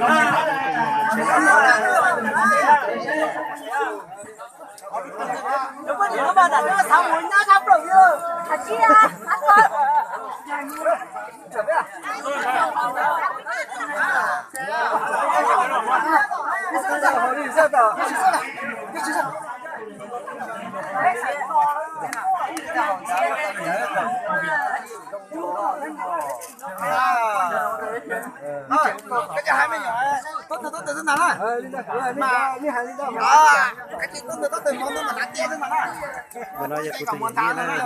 Ntawm no yog kuv tus yawm yij na, nws mus tsev lawm na.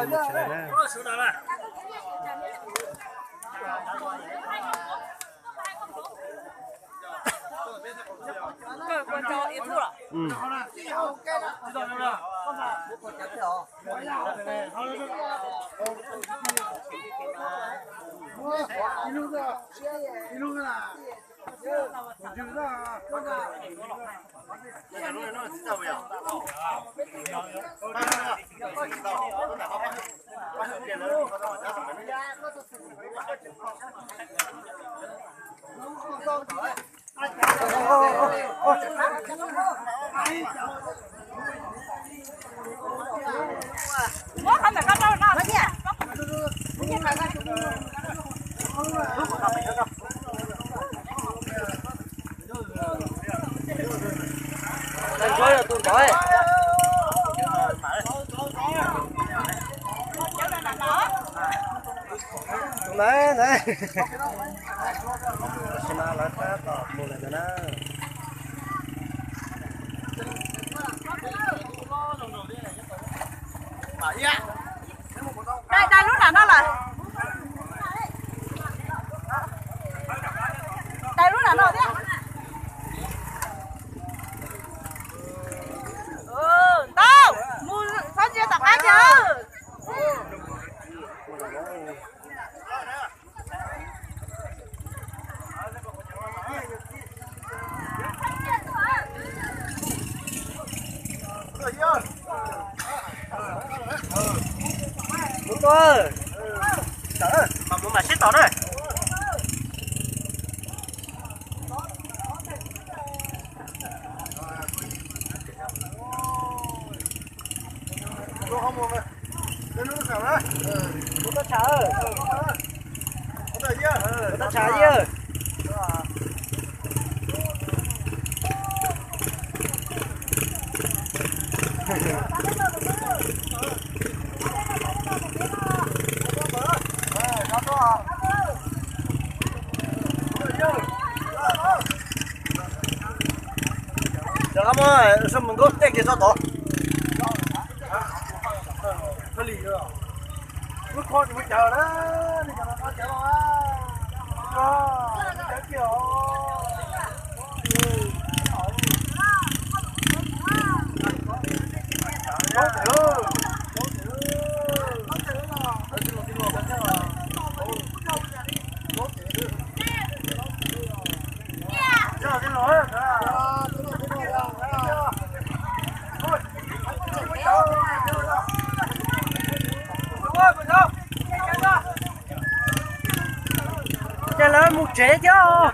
Tus na na, tam sim no lawv tab tom mus lawm ntag na. Dai, dai lub nram no lawm. Dai lub nram no thiab. Ntau, mus txhob ntsia tom qab kiag. Mus tuaj, mas mus mam sib tom na. Mus tab tshav, mus tab tshav yawg. Cov qab muab sab mus nkauj tej kiag tso tod. Lub kho tsis mus caws na, nej cov no kho caws los, kho caws kiag os. Ces lawv mus tsev thiab.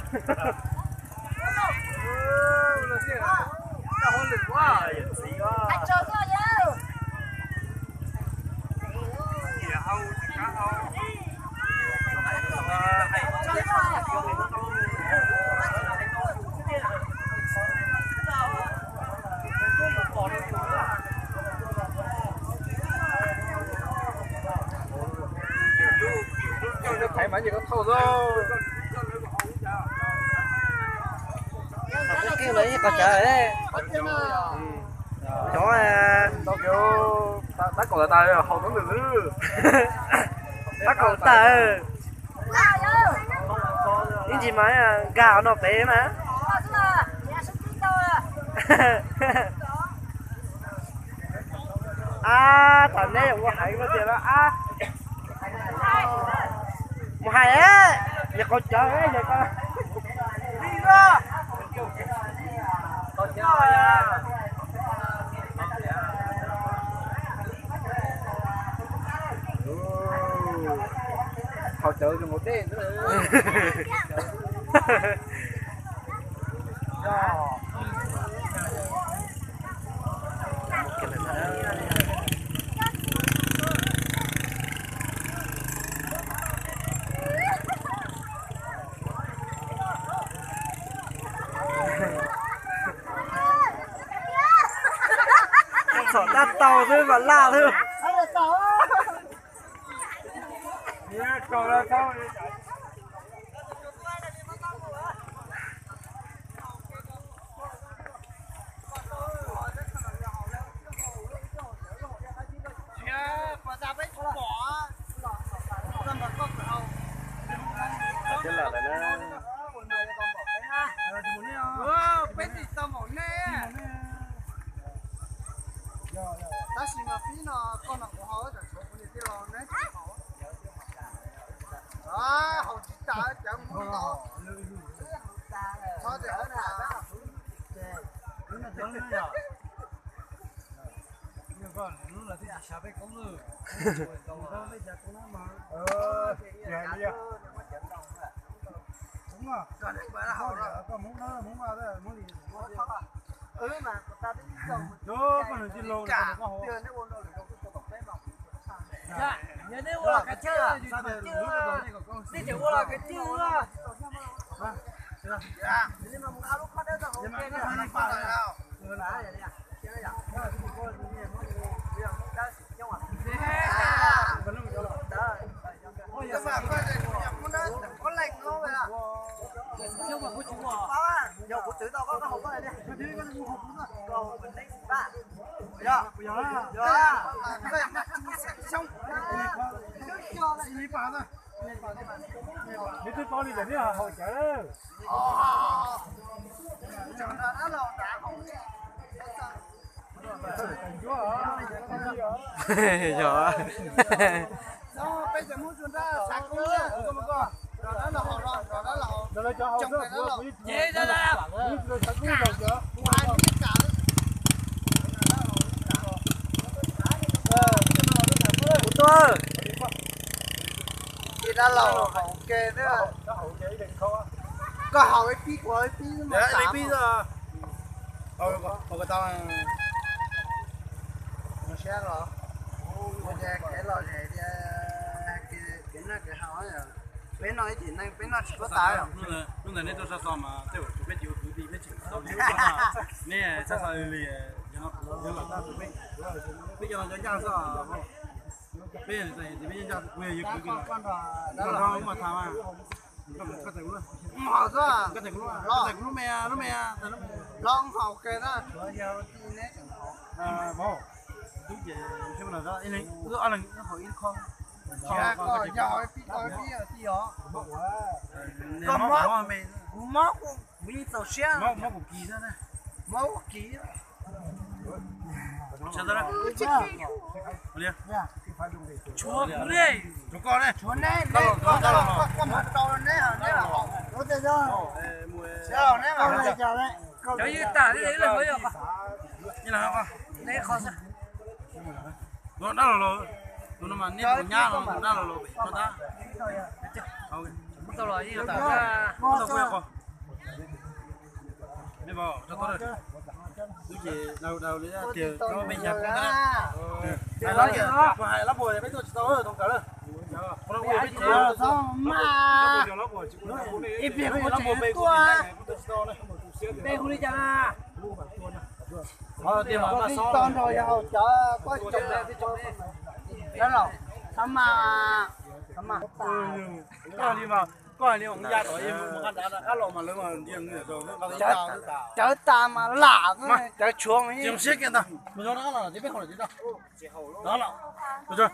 Qhov kiag no ib qhov chaw, cov ntau kiag, tab kaum tas haus tau nws xwb. Tab kaum tas. Ib ntsis mas nkag no pem mas. Ab, tham neb ua hais koj tias a, mus hais, yog qau cawv yog ko. Qau cawv zoo nkaus dej. Txhom tab tau xwb mas laj xwb. Peb tsis tau npaum nej. Tab sis mas pib no koj no kuv haus tsam tshuav kuv niam tij laus neb tsis haus. Haus tsis tas cov mus tau. Txhob tias haus tas. Yog nej ua los kav tsij, nej tseem ua los kav tsij. Yog kuv twv tau koj, koj haus koj. Neb twb paub li cas neb haus cawv. Yog. Kuv tuaj. Ib dab laug haus ke, koj haus ib pib, kuv haus ib pib. Ib pib xwb. Ua siab los, ua ces kev lom zem tias kev noj kev haus, peb noj ib cim neej peb noj tsis paub tas. Hnub ntawd nej tuaj sab xo mas tej zaum peb tsis ua kwv tij peb tsis tau li, nej sab xo li, peb cov no cov ncaj xwb. Peb, peb ncaj, kuv yog yus kwv koj, koj nrog mas tham mas. Koj txais kuv lub, koj txais kuv lub, koj txais kuv lub me, lub me, lub me. Los haus ke na, tshuav yog tij neb tseem haus. Tub ces ib leeg, ob leeg haus ib qho. Yog haus ib pib, koj ib pib tij os. Koj mob, kuv mob, kuv yeej txaus siab. Mob kuv kis xwb, mob kuv kis. Tshuav kuv li. Tshuav koj, koj mas tau neb, neb mas haus. Neb mas haus. Cov ywj tas li ib leeg, neb qho xwb. Tus dab laug laus, tus no mas neb tus nyab no, tus dab laug laus pem no tab. Muab tau los yeej tau. Muab tau kuj yog qhov. Twb ces daus daus li tias cov me nyuam poob ntag. Hais lab puas peb tuaj tsis tau, tus kawm lawm. Ib pliag kuv tseem tuaj, peb hu li cas na? Koj tij tau nrog yog haus cawv, koj tij tau, dab laug, xab mas, xab mas. Koj hais li mas, koj hais li mas kuv ya tom mus qab nrad, dab laug mas lawv mas ntiag ntiag. Cawv tas mas lam, cawv tshuav mas. Tsis zoo siab kiag ntag, mus zoo dab laug ces peb haus lawm tsis tau. Dab laug, mus tso.